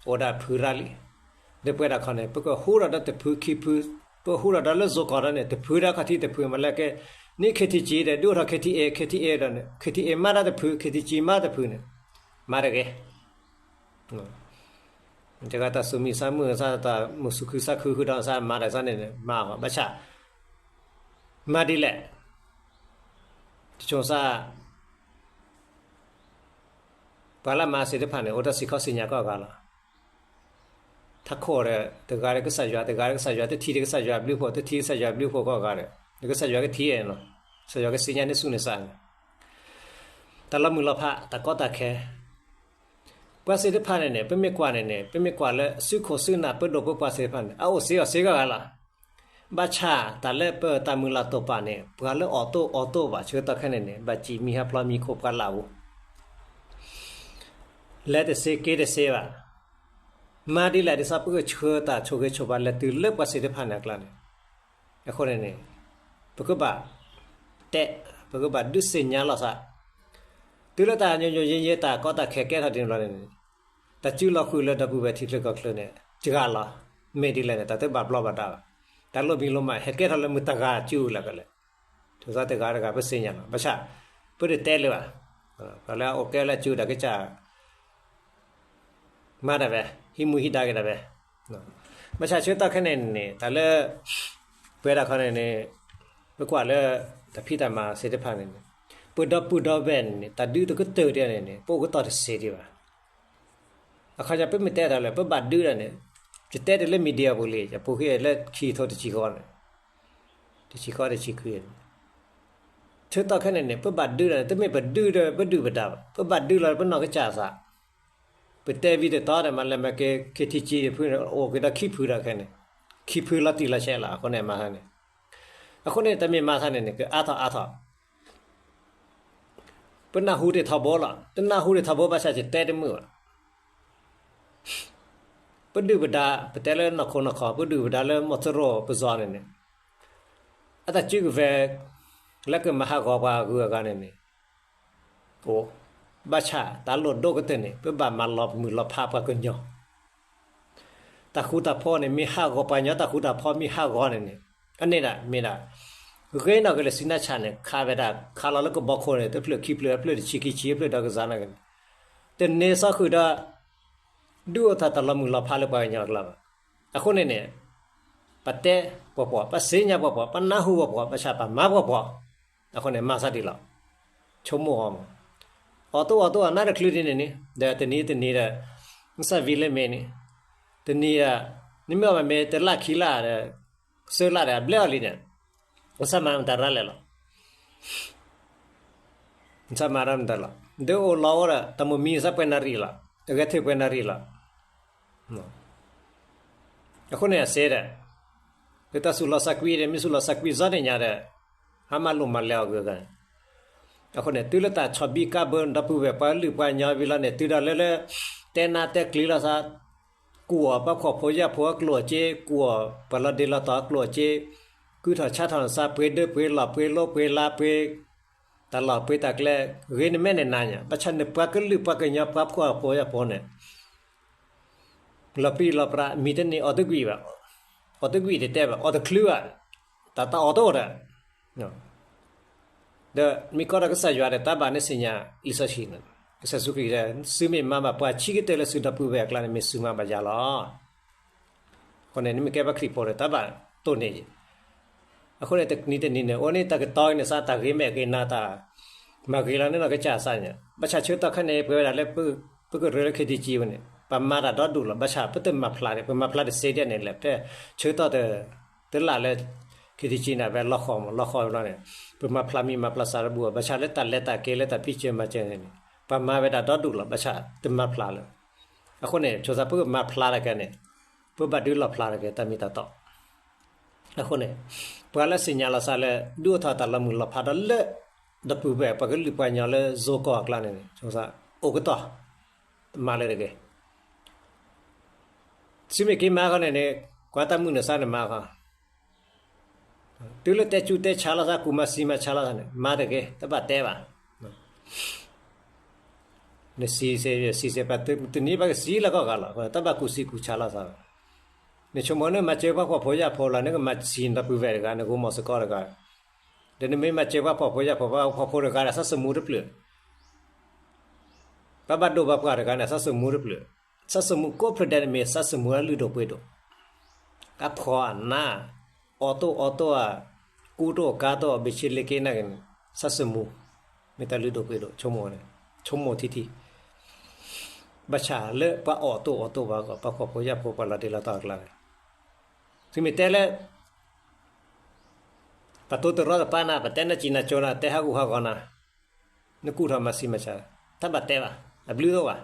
အိၣ်ဒၣ်ဖုရၣ်လံ, ဒီးပဝဲဒၣ်ခီန့ၣ် ပကဟူထီၣ်ဒီးတဖုခံဖု, ပကဟူထီၣ်ဒီးလၢစိၤကီၢ်ဒီးန့ၣ် တဖုဒၣ်ခီၣ်ထံးတဖု မ့ၢ်လၢကဲ န့ၢ် KTG ဒီး ဒုးအိၣ်ထီၣ် KTA, KTA ဒီးန့ၣ် KTA မၤတၢ်တဖု KTG မၤတဖုန့ၣ် မၤတဂ့ၤ တဂၤတၢ်သူၣ်မံသးမုာ်သး တၢ်မုာ်သူၣ်ခုသးခုဃုာ်ဒီးသးမၤတၢ်သးန့ၣ်န့ၣ် မၤအီၤ ဘၣ်ဆၣ် မၤဒ်လဲၣ်, တဆိသး ပှၤလၢမၤသ့ၣ်တဖၣ်န့ၣ် အိၣ်ဒီးစ့ၢ်ကီးစ့ၢ်ညါကီၢ်ဂၤလီၤ. ထးခိၣ်ဒီး တဂၤဒီးကစၢ်ယွၤ တဂၤဒီးကစၢ်ယွၤ တထံၣ်ဒီးကစၢ်ယွၤဘျုးဖှိၣ် တထံၣ်ကစၢ်ယွၤဘျုးဖှိၣ်ကီၢ်ဂၤဒီး ဒီးကစၢ်ယွၤကထံၣ်အဲၣ်နီၤ ကစၢ်ယွၤကစ့ၢ်ညါန့ၢ်ဆူၣ်န့ၢ်သးန့ၣ် တၢ်လီၤမုၢ်လီၤဖး တၢ်ကီတၢ်ခဲ ပှၤသ့ၣ်တဖၣ်န့ၣ်န့ၣ် ပမ့ၢ်ကွၢ်န့ၣ်န့ၣ် ပမ့ၢ်ကွၢ်လၢစုခိၣ်စုနၢ်ပဒိၣ်ပပှၢ်သ့ၣ်တဖၣ်န့ၣ် အအိၣ်စ့အီၤစ့ဂၤဂၤလီၤ. ဘၣ်ဆၣ်တၢ်လၢပတၢ်မုၢ်လၢ်တိာ်ပာ်န့ၣ် ပှၤလၢအီၣ်တိၢ်အီတိၢ်ဘၣ် ဆၢကတီၢ်ခဲန့ၣ်န့ၣ် ဘၣ်စံးမံၤဟးဖျိးမံၤခိၣ်ပှၤလၢအအိၣ် လဲၤတသ့က့ၤတသ့ဘၣ်. မၤဒ်လဲၣ်ဒ်သိးပကဆှၢတၢ်ဆိၣ်ဂ့ၤဆိၣ်ဝါလဲၤတုၤလၢပှၤသ့ၣ်တဖၣ်န့ၣ်အကျါန့ၣ် အဃိန့ၣ်န့ၣ် ပကဘၣ်တဲ ပကဘၣ်ဒုးသ့ၣ်ညါလီၤသး တုၤလၢတၢ်ညိညိယဲယဲ တၢ်ကီတၢ်ခဲကဲထီၣ်ဒ်န့ၣ်ဘျီန့ၣ်န့ၣ် တၢ်စုလီၤဃုာ်လၢဒီပုၢ်ဝဲၢ်ထံချၢကီၢ်ချၢန့ၣ် တဂၤလီၤ. မ့ၢ်ဒ်လဲၣ်န့ၣ် တၢ်တဘၣ်ဘျီဘၣ်ဒါဘၣ်. တၢ်လိၣ်မံၤလိၣ်မး ဟဲကဲထီၣ်လၢမုၢ်တဂၤစုလၢကလဲာ် ထုးသးတဂၤတဂၤပသ့ၣ်ညါလီၤ. ဘၣ်ဆၣ် ပတတဲလၢၤဘၣ်. ပှၤလၢအအိၣ်ကဲလၢစုဒီးကစၢ် မၤဒၣ်ဝဲ ဟံးမူဟံးဒါက့ၤဒၣ်ဝဲ ဘၣ်ဆၣ်ဆၢကတီၢ်ခဲန့ၣ်န့ၣ် တၢ်လၢ ပဝဲဒၣ်ခီန့ၣ်န့ၣ် ပကွၢ်လၢ တၢ်ဖံးတၢ်မၤသ့ၣ်တဖၣ်န့ၣ်န့ၣ် ပဒီပုၢ်ဒီဝဲၢ်န့ၣ်န့ၣ် တၢ်ဒုးတကတၢၢ်ဒ်န့ၣ်န့ၣ် ပအိၣ်ကတီၢ်တသ့ဒံးဘၣ်. အခီပညီပမ့ၢ်တဲတၢ်လၢ ပဘၣ်ဒုးဒၣ်န့ၣ် ယတဲတ့ၢ်လၢ media ပူၤလံ ယပူၤဃ့လၢခံထိတဆံဃီန့ၣ် တဆံဃီတဆံခွံန့ၣ် ဆၢကတီၢ်ခဲအံၤန့ၣ်န့ၣ် ပဘၣ်ဒုးဒီး တမ့ၢ်ပဒုးဒီးပဒုၣ်ပဒါဘၣ်, ပဘၣ်ဒုးလီၤပနီၢ်ကစၢ်သး, ပတဲဝံၤတတီၤဒီး မၤလဲၤမၤက့ၤ ခ့ထံကံ ဖုန့ၣ် အိၣ်က့ၤဒီးခံဖုဒီးခဲအံၤန့ၣ်, ခံဖုလီၤတံၢ်လီၤဆဲးလီၤ. အဃိန့ၣ်မၤသးန့ၣ်, အဃိန့ၣ် တမ့ၢ်မၤသးန့ၣ်န့ၣ် ကအါထီၣ်အါထီၣ် ပနၢ်ဟူတ့ၢ်ထီဘိလီၤ. တနၢ်ဟူတ့ၢ်ထီဘိ ဘၣ်ဆၣ်ယတဲတမုာ်ဘၣ်. ပဒုၣ်ပဒါ ပတဲလၢနီၢ်ခိနီၢ်ခီ ပဒုၣ်ပဒါလၢမီၢ်သရိာ်ပစီၤန့ၣ်န့ၣ်, အတၢ်စုကဝဲၤ လၢကမၤဟးဂီၤပှၤအဂုၤအဂၤန့ၣ်န့ၣ်, အိၣ်, ဘၣ်ဆၣ်တၢ်လိၣ်ဒိၣ်ကတၢၢ်န့ၣ် ပဘၣ်မၤလီၤမုၢ်လီၤဖးပှၤကညီ တၢ်ဃူတၢ်ဖိးန့ၣ် မ့ၢ်ဟးဂီၤပှၤကညီတၢ်ဃူတၢ်ဖိး မ့ၢ်ဟးဂီၤန့ၣ်န့ၣ်, အန့ၣ်ဒၣ်မ့ၢ်ဒၣ် ဂ့ၤနီၢ်က့ၤလၢစံးနါဆၣ်န့ၣ် ခးဝဲဒၣ် ခးလီၤလၢကဘီခိၣ်န့ၣ် တဖျၢၣ်ခံဖျၢၣ် အဖျၢၣ်တဆံခံဆံ အဖျၢၣ်ဒီးကစၢ်န့ၣ်, တန့ၢ်စီၤဃုာ်ဒီး ဒုးအိၣ်ထီၣ်တၢ်လီၤမုၢ်လီၤဖးလၢပှၤကညီအကျါဘၣ်. အဃိန့ၣ်န့ၣ် ပတဲပှီၢ်ပှီၢ်, ပသ့ၣ်ညါပှီၢ်ပှီၢ်, ပနၢ်ဟူပှီၢ်ပှီၢ်, ဘၣ်ဆၣ်ပမၤပှီၢ်ပှီၢ်, အဃိန့ၣ် မၤသးဒ်လီၤ. ဆိကမိၣ်အီၤမး, အီၣ်တအိၣ်အီတအိၣ် နးတချုးဒ်န့ၣ်န့ၣ် ဒီးတနံၤတနံၤဒီး နစၢ်ဝံၤလၢမ့ၢ်န့ၣ်, တနံၤဒီး နမ့ၢ်အီၣ်မ့ၢ်တလၢ်ခံလၢ်ဒီး သၢလၢ်ဒီး အဘျဲၣ်အီၤလံန့ၣ်, နစၢ်မၤမတၤရၣ်လဲၣ်လီၤ. နစၢ်မၤရၣ်မတၤလီၤ. ဒီးအိၣ်လီၤအိၣ်ဒီး တၢ်မိၢ်မံၤ နစၢ်ပှဲၤနၣ်ရံၣ်လီၤ. အဂဲၤထၢၣ်ပှဲၤနၣ်ရံၣ်လီၤ. အဃိန့ၣ်အစဲဒီး လၢတၢ်သူၣ်လီၤသးကွံဒီး မ့ၢ်သူၣ်လီၤသးကွံ စီၤန့ၣ်ညါဒီး ဟးမၤလိာ်မၤလဲၤအီၤဂုၤဂၤန့ၣ်, အဃိန့ၣ် တုၤလၢတၢ်ဆီၣ်ဘံၣ်ကါဘၢ ဒီပုၢ်ဝဲၢ်ပှၤကလုာ်ပှၤကညီဝံၤလီၤန့ၣ် တုၤဒၣ်လၢလၢ တဲနါတဲကျံၤလိာ်သး, ကူၣ်အီၤပှၤဖှီၣ်ဖိယာ်ဖိအကျိၣ်အစ့, ကူၣ်အီၤပှၤလီၤဒ့လီၤတီၤအကျိၣ်အစ့, ကုၢ်ထီၣ်ဆါထီၣ်နသး ပှ့ၤဒၢပှ့ၤလီၢ် ပှ့ၤလိပှ့ၤလါ ပှ့ၤ တၢ်လီၢ်ပှ့ၤတၢ်ကျဲ, ဂ့ၤနမဲာ်နနၤညါ, ဘၣ်ဆၣ်နပှၤကလုာ်ပှၤကညီ ပှၤဖှီၣ်ဖိယာ်ဖိန့ၣ် လီၤပြံလီၤပြါ မံၤတန့ၢ် အီၣ်တကွံာ်ဘၣ်, အီၣ်တကွံာ်တတဲဘၣ်, အီၣ်တချုးဘၣ်, တၢ်တၢ်အီၣ်တအိၣ်ဒီး, ဒီးမ့ၢ်ကီးဒီးကစၢ်ယွၤဒီး တၢ်ဘၣ်န့ၣ်သ့ၣ်ညါ လံာ်စီဆှံန့ၣ်, ကစၢ်ယ့ၣ်ၡူးခရံာ်ဒီး သုမ့ၢ်မၤဘၣ်ပှၤဆံးကတၢၢ်လၢသုဒီပုၢ်ဝဲၢ်အကျါန့ၣ် မ့ၢ်သုမၤဘၣ်ယၤလီၤ. အဃိန့ၣ် နမ့ၢ်ကဲပှၤခရံာ်ဖိဒီး တၢ်ဘၣ်တိၢ်န့ၢ်ယံၤ, အဃိန့ၣ် တနံၤတနံၤန့ၣ် အိၣ်န့ၣ်တၢ်ကတီၤန့ၣ်သး တၢ်ဂ့ၤမဲာ်ဂ့ၤနါတၢ် မၤဂ့ၤလီၤန့ၣ်နီၢ်ကစၢ်သးန့ၣ်, ဘၣ်ဆၣ်ဆၢကတီၢ်ခဲအံၤန့ၣ် ပဝဲဒၣ်လၢ ပကရၢလၢ ခ့ထံကံ ဝဲန့ၣ် ပမၤတၢ်ဒီဒူၣ်လီၤ. ဘၣ်ဆၣ်ပတမၤဖျါဒီး ပမၤဖျါတသ့ဒ်န့ၣ်လဲၣ်. ဖဲဆၢကတီၢ်တ တလၢ်လၢ ခ့ထံကံ န့ၣ် ဖဲလီၢ်ဃီမး လီၢ်ဃီဝဲလီၤန့ၣ် ပမၤဖျါမံၤမၤဖျါသးတဘူၣ်ဘၣ်. ဘၣ်ဆၣ်လၢတၢ်လဲၤတၢ်က့ၤလၢတၢ်ဖံးစၢၤမၤစၢၤန့ၣ်န့ၣ် ပမၤဝဲဒၣ်ဒီဒူၣ်လီၤ. ဘၣ်ဆၣ်တမၤဖျါလၢၤ. အဃိန့ၣ် ဆိသး ပကမၤဖျါတၢ်ကဲန့ၣ် ပဘၣ်ဒုးလီၣ်ဖျါတၢ်ကဲတၢ်မ့ၢ်တၢ်တီ အဃိန့ၣ် ပှၤလၢသ့ၣ်ညါလီၤသးလၢ ဒုးအိၣ်ထီၣ်တၢ်လီၤမုၢ်လီၤဖးဒီးလၢ ဒီပုၢ်ဝဲၢ်ပှၤကလုာ်ပှၤကညီလၢ ယိၤကီၢ်အကျါန့ၣ်န့ၣ် ဆိသး အိၣ်ကတီၢ် မၤလၢတဂ့ၤ. သုမ့ၢ်က့ၤမၤဃီန့ၣ်န့ၣ် ကွၢ်တၢ်မုာ်နသးန့ၣ်မၤဃီ တုၤလၢတဲဆူးတဲဆါလိာ်သး ကူၣ်မၤစံၤမၤဆါလိာ်သးန့ၣ် မၤတဂ့ၤ, တဘၣ်တဲဘၣ်. နစံးစ့ၢ် စံးစ့ၢ် ပှၤတနံၤဘၣ်ကစံးလၢကီၢ်ဂၤလီၤ. တဘၣ်ကူၣ်စံးကူၣ်ဆါလိာ်သးဘၣ်. နဆိကမိၣ်နမၤစၢၤပှၤဖှီၣ်ဖိယာ်ဖိလီၤ နကမၤစံးနဒီပုၢ်ဝဲၢ်တဂၤ နကမၤစ့ၢ်ကီးတဂၤ, ဒီးနမ့ၢ်မၤစၢၤပှၤဖှီၣ်ဖိယာ်ဖိ ပှၤဖှီၣ်ဖိတဂၤဒီး သးသမူတဖျၢၣ် ပှၤဘၣ်ဒိဘၣ်ပှၢ်တဂၤန့ၣ် သးသမူတဖျၢၣ်, သးသမူကိးဖျၢၣ်ဒဲးန့ၣ်မ့ၢ်သးသမူအလုၢ်ဒိၣ်ပှ့ၤဒိၣ်, အဖှီၣ်အနါ, အီၣ်တိၣ်အီတိၣ်ဧါ, ကူတိၣ်ကါတိၣ် ဘ့ၣ်ဆ့လ့က့နၢ်ဂ့ၤန့ၣ် သးသမူ မ့ၢ်တၢ်လုၢ်ဒိၣ်ပှ့ၤဒိၣ် ဆိကမိၣ်န့ၣ်, ဆိကမိၣ်ထံထံ, ဘၣ်ဆၣ်လၢပှၤအီၣ်တိၣ်အီတိၣ်ဘၣ်ဂီၢ် ပှၤဖှီၣ်ဖိယာ်ဖိ ပှၤလီၤဒ့လီၤတီၤအကျါန့ၣ်, သုမ့ၢ်တဲလၢ ပတိတရီတပါနၤ ပတဲနစံးနကၠိနၤ တဲဟးဂူာ်ဟးဂီၤနၤ, နကူၣ်ထီၣ်မၤစံးမၤဆါ, တၢ်ဘၣ်တဲဘၣ်, အဘျုးဒိၣ်ဘၣ်.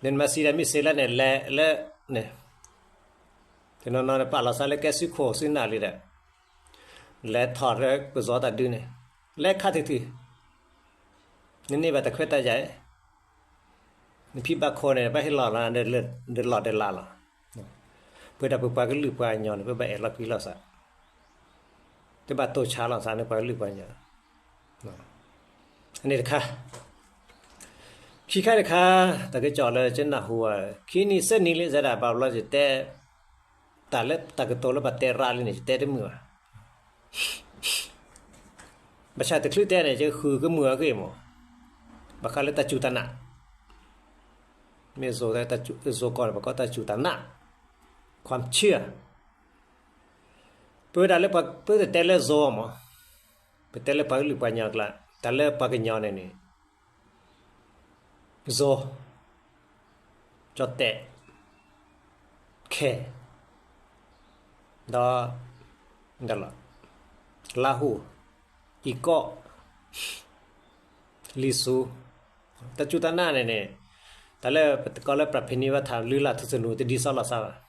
နမၤစံးဒီးမ့ၢ်စ့လၢန့ၣ် လဲၤလၢန့ၣ်, တနီၤနီၤန့ၣ် ပာ်လီၤသးလၢကဲသုးခိၣ်သုးနၢ်လံဒီး လဲၤထီၣ်လၢပဇီတၢ်ဒုန့ၣ်, လဲၤခးထံထံ, နန့ၢ်ဘၣ်တခွဲးတၢ်ယာ် နဖံဘၣ်ခိၣ်န့ၣ် ဘၣ်ဟ့ၣ်လီၤလီၤ ဒီးလီၤဒီးလၢ်လီၤ. ပဝဲဒၣ်ပပှၤကလုာ်ပှၤကညီန့ၣ် ပဘၣ်အဲၣ်လီၤကွံလိာ်သး, တဘၣ်တိၢ်ဆါလိာ်သးန့ၣ် ပှၤကလုာ်ပှၤကညီ, အန့ၣ်တခါ, ခံခါတခါ, တၢ်ကစီၣ်လၢကနၢ်ဟူဘၣ်, ခံနံၤသၢနံၤလံ စဲဒၣ်ဘၣ်ဘျီယတဲ, တၢ်လၢတၢ်ကတိၤလၢပှၤတဲရၣ်လံန့ၣ် ယတဲတမုာ်ဘၣ်. ဘၣ်ဆၣ်တချုးတဲန့ၣ် ယဃုကမုာ်အဂ့ၢ်မး, ဘၣ်ဃးလၢတၢ်စူၢ်တၢ်နာ်, မ့ၢ်ယိၤကီၢ်န့ၣ် ပကိးတၢ်စူၢ်တၢ်နာ်, ความเชื่อ, ပဝဲဒၣ်လၢပှၤ ပတတဲလၢယိၤမး, ပတဲလၢပှၤကလုာ်ပှၤကညီအကျါ, တၢ်လၢပှၤကညီန့ၣ်န့ၣ် ယိၤ, ကၠီၣ်တဲၣ်, ခဲၣ်, ဒီး လၢဟူၣ်, အံၤကီၢ် လံာ်စူၤ, တၢ်စူၢ်တၢ်နာ်န့ၣ်န့ၣ်, တၢ်လၢပကိးလၢ ပြၢဖ့န့ၢ်ဘၣ်ထးလုၢ်လၢ်ထူသနူ တဒ်သိးလိာ်သးဘၣ်.